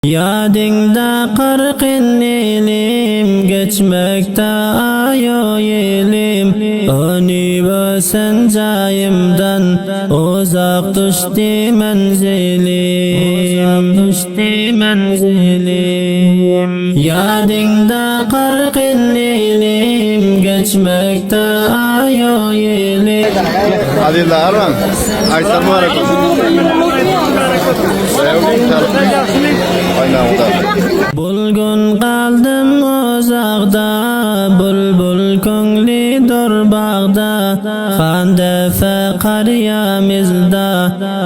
Ýadyňda 40 ýylym geçmekde aýo ýylym Öňüp ösen jaýymdan uzak düşdi menzilim Düşdi menzilim Ýadyňda 40 ýylym geçmekde aýo ýylym Azizler arman. Aýtlar mübarek bolsun. Bulgun galdym uzakda, Bulbul köňli dur bagda, Han defe karyýamyzda,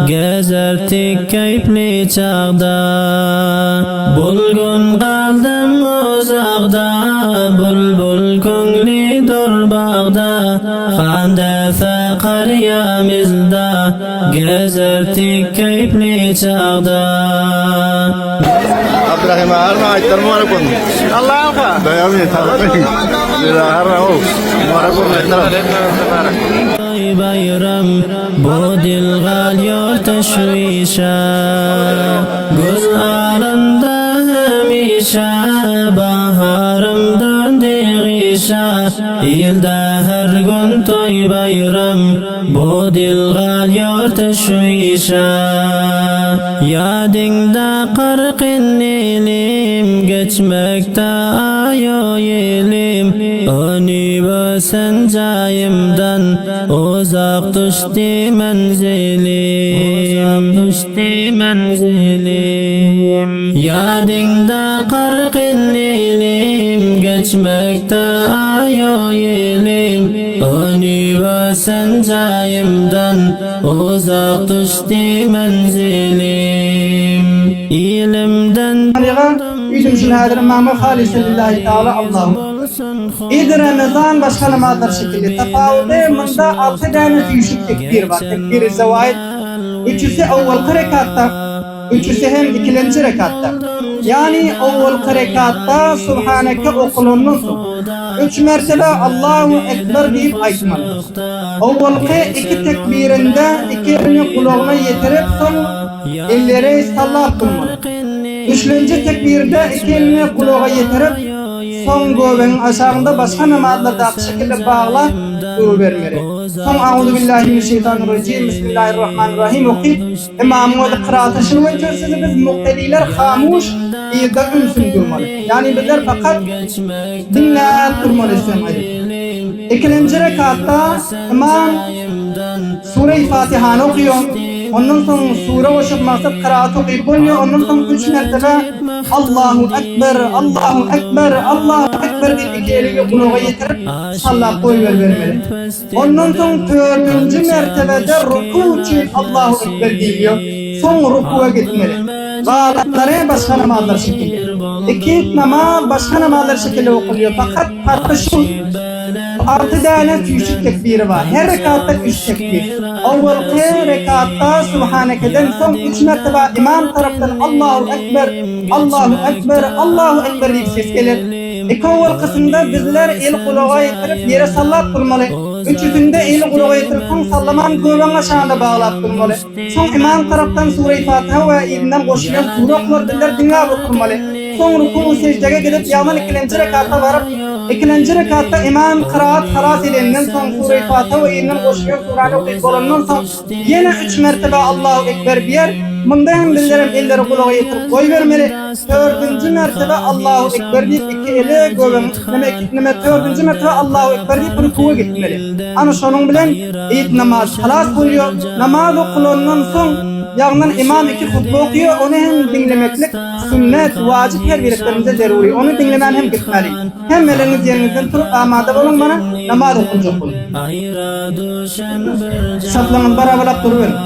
Gezerdik keýpli çagda. Bulgun galdym uzakda, Bulbul köňli dur bagda, Han defe karyýamyzda, Gezerdik keýpli çagda. Abdurrahim arma aýtlar mübarek bolsun. Allah'a. Daýamy saglyk. Arma o. Mübarek bolsun aýtlar. Toý baýram bu dil galýar teşwişe Göz alynda hemişe Baharym döndi gyşa Ilde her gün toý baýram Bu dil galýar teşwişe Ýadyňda 40 ýylym Geçmekde aýo ýylym Öňüp ösen jaýymdan Uzak düşdi menzilim Düşdi menzilim Ýadyňda 40 ýylym Geçmekde aýo ýylym Öňüp ösen jaýymdan Uzak düşdi menzilim Ilimden Üýdüm şul häzir ymama halysa lillahi taala Allahu Idi Ramazan başga namazlar şekilli. Tapawudy munda alty däne süýşük tekbir bar. Tekbiri zewaid üçüsi owalky rekatda, üçüsi hem ikilenji rekatda. Ýagny owalky rekatda Subhaneke okalandan soň, üç mertebe Allahu Ekber diýip aýtmaly. Owalky iki tekbirinde iki elini gulagyna ýetirip soň elleri sallap durmaly. Üçlenji tekbirde iki elini gulaga ýetirip, soň göbegiň aşagynda başga namazlardaky şekilde baglap durubermeli. Soň Auzubillahi mineşşeýtanirrajim, Bismillahirrahmanirrahim okyp, ymamyň özi kyraaty şul boýunça sizi biz muktediler hamuş yzda ümsüm durmaly. Ýagny bizler fakat diňläp durmaly söň aýdyp. Ikilenji rekatda ymam Sure-i Fatihany okaýar, ondan soň sure goşup maksat kyraat okyp bolýar, ondan soň üç mertebe Allahu Ekber, Allahu Ekber, Allahu Ekber diýip iki elini gulaga ýetirip sallap goýberibermeli. Ondan soň dördünji mertebede ruku üçin Allahu Ekber diýilýär, soň rukuwa gitmeli. Galanlary başga namazlar şekilli. Iki namaz başga namazlar şekilli okalýar, fakat parky şu. Alty däne süýşük tekbiri bar. Her rekatda üç tekbir. Owalky rekatda Subhanekeden soň üç mertebe ymam tarapdan Allahu Ekber, Allahu Ekber, Allahu Ekber diýip ses geler. Iki owalkysynda bizler eli gulaga ýetirip ýere sallap durmaly. Üçüsinde eli gulaga ýetirip soň sallaman göbegiň aşagynda baglap durmaly. Soň ymam tarapdan Sure-i Fatiha we yzyndan goşulýan sure okular bizler diňläp oturmaly. Soň ruku seždege gidip ýagdan ikilenji rekata baryp, ikilenji rekatda ymam kyraat halas edenden soň Sure-i Fatiha we yzyndan goşulýan surany okyp bolandan soň ýene üç mertebe Allahu Ekber diýer, munda hem bizlerem elleri gulaga ýetirip goýbermeli, dördünji mertebe Allahu Ekber diýip iki eli göbegiň neme neme dördünji mertebe Allahu Ekber diýip rukuwa gitmeli. Ana şonuň bilen Eýt namaz halas bolýar. Namaz okalandan soň, ýagyndan imam iki hutba okaýar, ony hem diňlemeklik sünnet, wajyp her biriklerimize zerury. Ony diňlemän hem gitmäliň. Hemmeleriňiz ýeriňizden turup amada boluň mana namaz okaljak boluň. Saplaňyzy barabarlap duruberiň.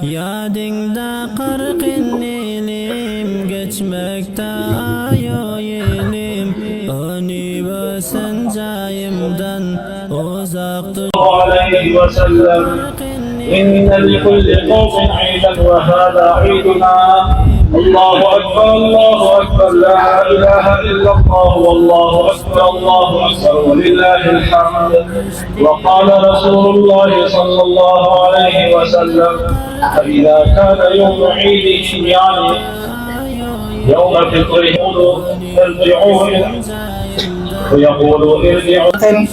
Ýadyňda 40 ýylym geçmekde aýo ýylym Öňüp ösen jaýymdan عليه وسلم إن لكل قوم عيدا وهذا عيدنا الله أكبر الله أكبر لا إله إلا الله والله أكبر الله أكبر ولله الحمد وقال رسول الله صلى الله عليه وسلم فإذا كان يوم عيدهم يعني Aýo. يوم الفطر ارجعوا ارجعوا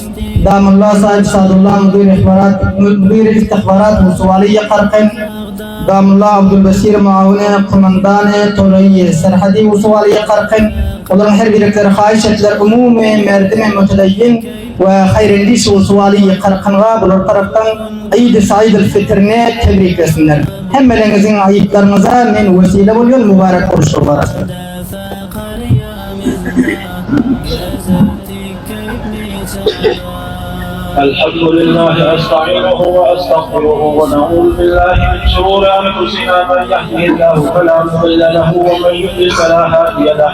Damulla Sahyp Sadulla Müdir Ihbarat Müdir Istihbarat Musuwaly Garkyn Damulla Abdulbasir Muawine Komandany Tolaýy Serhedi Musuwaly Garkyn Olaryň her birikleri haýyş etdiler umumy merdimi mütedeýin we haýrendiş Musuwaly Garkynga bular tarapdan Eýdi Saidil Fitrini tebriklesinler. Hemmeleriňiziň aýytlaryňyza men wesile bolýan mübarek boluşlygy barasyn. الحمد لله أستعينه وأستغفره ونعوذ بالله من شرور أنفسنا من يهده الله فلا مضل له ومن يضلل فلا هادي له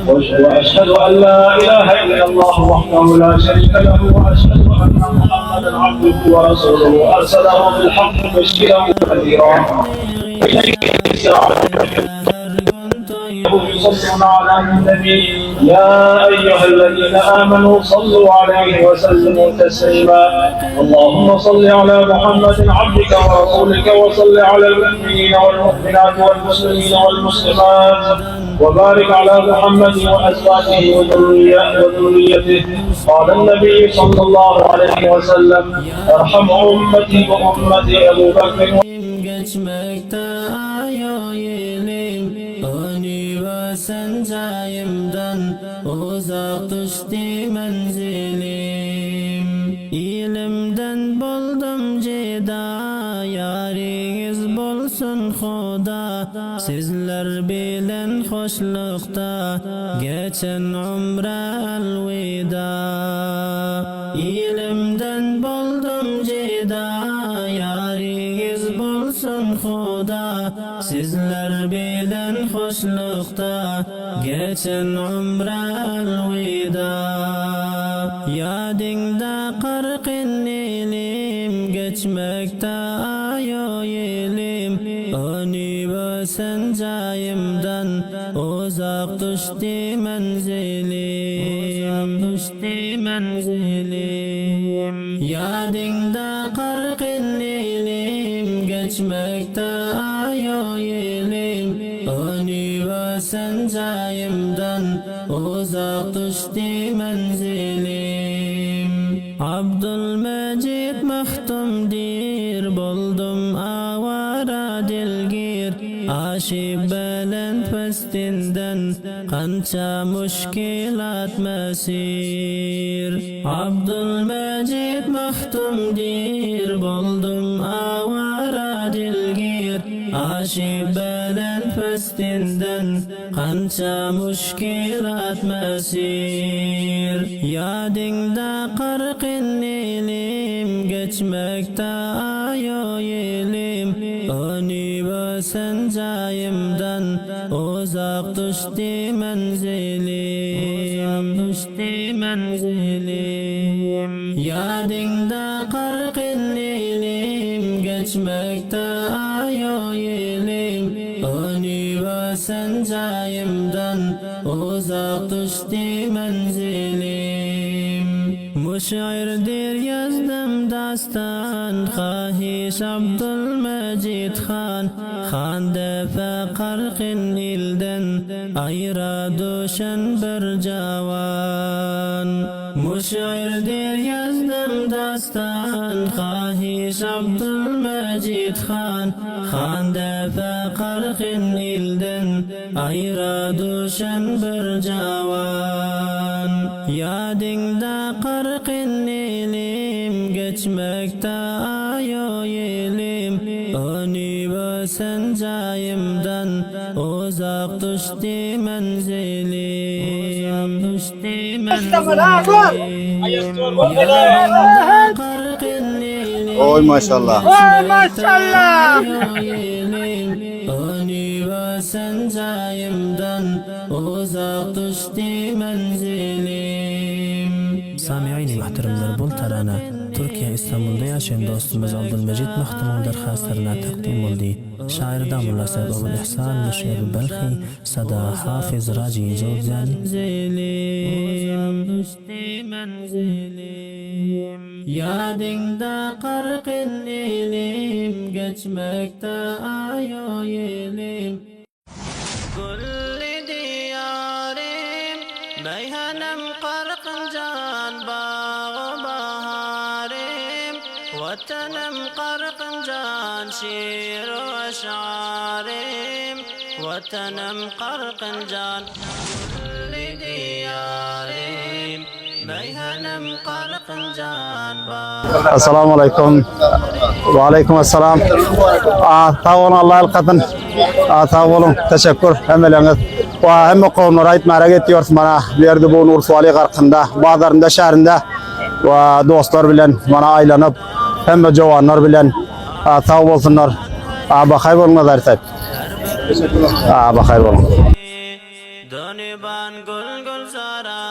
وأشهد أن لا إله إلا الله وحده لا شريك له وأشهد أن محمدا عبده ورسوله أرسله بالحق بشيرا ونذيرا يصلون على النبي يا أيها الذين آمنوا صلوا عليه وسلموا تسليما اللهم صل على محمد عبدك ورسولك وصل على المؤمنين والمؤمنات والمسلمين والمسلمات وبارك على محمد وأزواجه وذريته قال النبي صلى الله عليه وسلم ارحم أمتي وأمتي أبو بكر Geçmekte ayo yelim Önivasen cayımdan Uzak düştü menzilim İlimden buldum ceda Yariniz bolsun Huda Sizler bilen hoşlukta Geçen umre elvida İlimden buldum ceda Yariniz bolsun Huda Sizler bilen hoşlukta Geçen umre elvida Yadingda qırqın ilim Geçmekte ayo yelim Önivasen cayımdan Uzak düştü menzilim Düştü menzilim Yadingda qırqın ilim Geçmekte ayo yelim Önivasen cayımdan Uzak düştü menzilim Abdülmecid mahtum dir Buldum avara dilgir Aşib belent pestinden Qancha mushkilat masir Abdülmecid mahtum dir Buldum avara dilgir Aşib belent pestinden Qancha mushkilat masir Yadingda qirqin ilim Geçmekte ayo yelim Önivasen cayımdan Uzak düştü menzilim Düştü menzilim Yadingda qirqin ilim Geçmekte ayo yelim Önivasen cayımdan Uzak düştü menzilim Muşirdir yazdım dastan Xahiş Abdülmecid Han Han defa qarqin ilden Ayra düşen bir cavan Muşirdir yazdım dastan Xahiş Abdülmecid Han Han defa qarqin ilden Ayra düşen bir cavan Yadingda qirqin ilim Geçmekte ayo yelim Önivasen cayımdan Uzak düştü menzilim Düştü menzilim Yadingda qirqin ilim Oy maşallah. Önivasen cayımdan Uzak düştü menzilim Sami'ini muhteremler bul tarana Türkiye İstanbul'da yaşayan dostumuz Abdülmecid Mahtum'un darxastlarına takdim oldu. Şair Damullah Said Abul İhsan Müşir Belhi Sada Hafiz Raci Jawzani Yadingda qirqin ilim Geçmekte ayo yelim Kulli Meýhanem Garkynjan bagy baharym, Watanym Garkynjan şir-u eşgarym, Watanym Garkynjan gülli diýarym, Meýhanym Garkynjan bagy. Assalamu aleýkum. Wa aleýkum assalam. A, sag boluň Allah ýalkasyn. A, sag boluň. Teşekkür hemmeleriňiz. Wa hemme kowumlara aýtmara getýors mana bu ýerde bu gün Urfaly garkynda, bazarynda, şäherinde wa dostlar bilen mana aýlanyp hemme jowanlar bilen a, sag bolsunlar. A, bahaý boluň Nazar saýyp. A, bahaý boluň. Dönüban gül gülzara,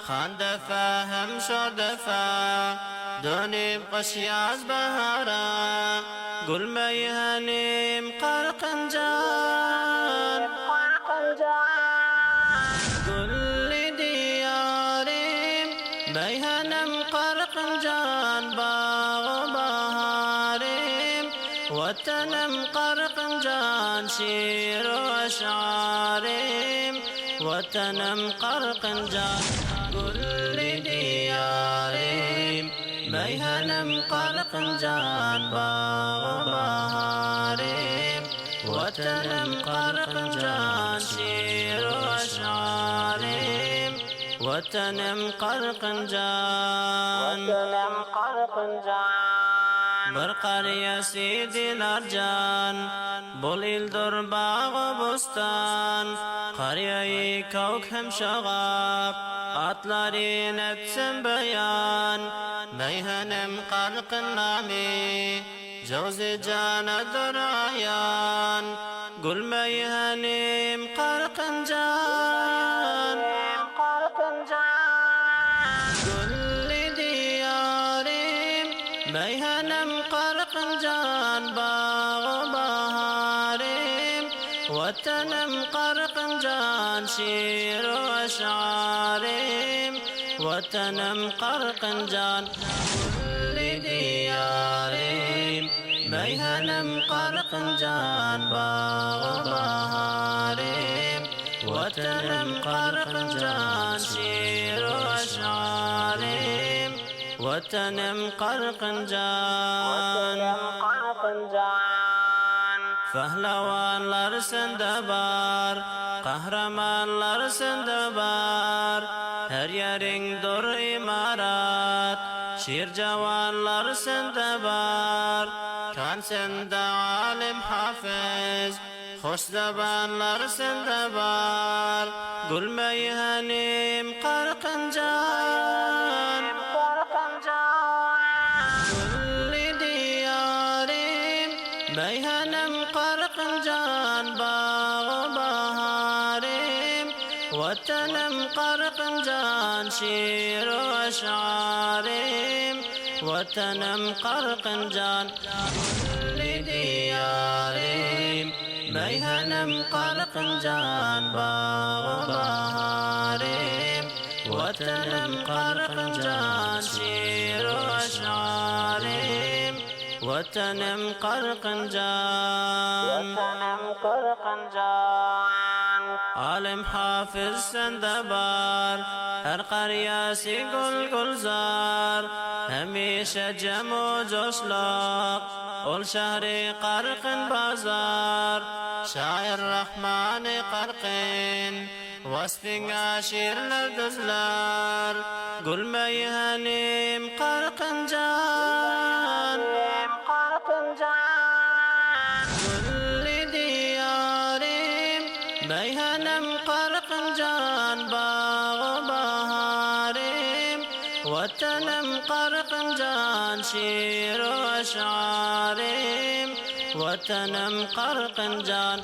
Han defe hem şor defe, Dönüp gyş ýaz bahara, Gül meýhenim Karkynjan. Gülli diýarym, meýhenem Karkynjan, Bagy baharym, Watanym Karkynjan, şir-u eşgarym, Watanym Karkynjan, gülli diýarym, Meýhanym Karkynjan, bagy baharym, Watanym Karkynjan, şir-u eşgarym, Watanym Karkynjan. Bir garýasy Dilarjan, Bol ildir bagy-bostan, Garýaýy kowk hem şagap, Atlaryn etsem beýan, Meýhanem Garkyn namy, Jowzi janadyr aýan, Gül meýhanym Garkyn jan. Gülli diýarym, Meýhanem Garkyn jan, Bagy baharym, Watanym Garkyn jan, Şir-u eşgarym, Watanym Garkyn jan, Gülli diýarym, Meýhanem Garkyn jan, Bagy baharym, Watanym Garkyn jan, Şir-u eşgarym, Watanym Garkyn jan. Pahlawanlar sende bar, Gahrymanlar sende bar, Her ýeriň dur ymarat, Şir jawanlar sende bar. Kan sende alym hafyz, Hoş zabanlar sende bar. Gül meýhanym Garkyn jan. Gülli diýarym, Meýhanym Garkyn jan, Bagy baharym, Watanym Garkyn jan, Şir-u eşgarym, Watanym Garkyn jan. Gülli diýarym, Meýhanym Garkyn jan, Bagy baharym, Watanym Garkyn jan, Şir-u eşgarym, Watanym Garkyn jan. Alym hafyz sende bar, Her garýasy gül-gülzar, Hemişe jem-u joşluk, Ol şähri Garkyn bazar. Şaýyr Rahmany Garkyn, Waspyňa şirler düzler, Gül meýhanym Garkyn jan. Gülli diýarym, meýhanym Garkyn jan, Bagy baharym, Watanym Garkyn jan, Şir-u eşgarym, Watanym Garkyn jan.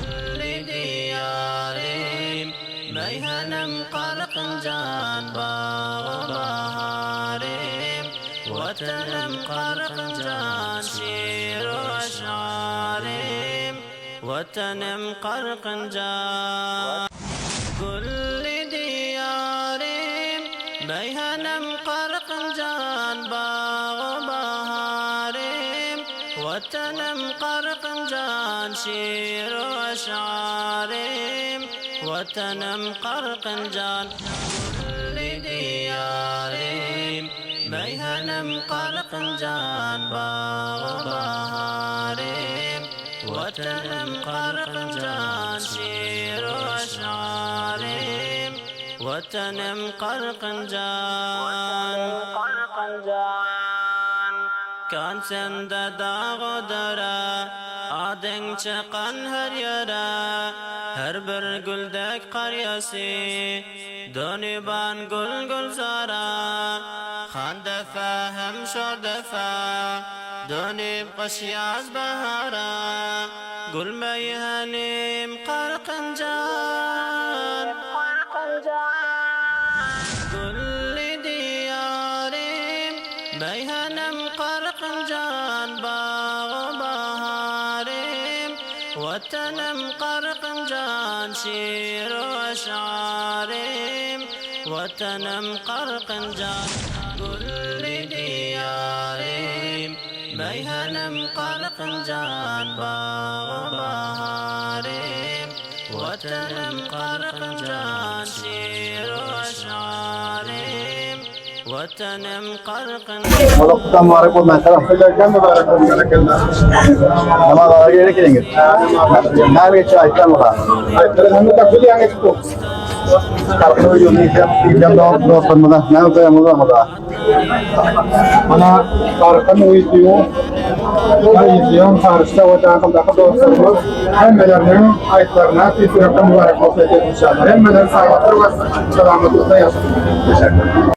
Gülli diýarym, meýhanym Garkyn jan, Bagy baharym, Watanym Garkyn jan, Şir-u eşgarym, Watanym Garkyn jan. Gülli diýarym, meýhanym Garkyn jan, Bagy baharym, Watanym Garkyn jan, Şir-u eşgarym. Watanym Garkynjan Gülli diýarym Meýhanym Garkynjan Bagy-baharym Watanym Garkynjan Şir-u şarym Watanym Garkynjan Kan sende dag-u-dere, Adyň çykan her ýere, Her bir güldek gar ýasy, Dönüban gül-gülzara. Han depe hem şor depe, Dönüp gyş-ýaz bahara, Gül meýhanym Garkynjan. Gülli diýarym, Meýhanym Garkynjan, Bagy-baharym, Watanym Garkynjan, Şir-u şarym, Watanym Garkynjan. Gülli diýarym, Meýhanym Garkynjan, Bagy-baharym, Watanym Garkynjan, Şir-u şarym, Watanym Garkynjan. Molakdan mübarek bolsun salam. Mübarek olsun berekella. Namazlara gerek ediňiz. Näme geçer aýtlan baka. Aýtlar hem de bilýän geçip Halkyň öýüni diýen dostlarymyza näme goýamyz bar Mana Garkyn video Videom Parisde we dahyldaki dostlarymyz hemmeleriniň aýtlaryna tüýs ýürekden mübarek bolsun diýip inşallah. Hemmeleri saglykda we salamatlykda ýaşasyn. Teşekkür.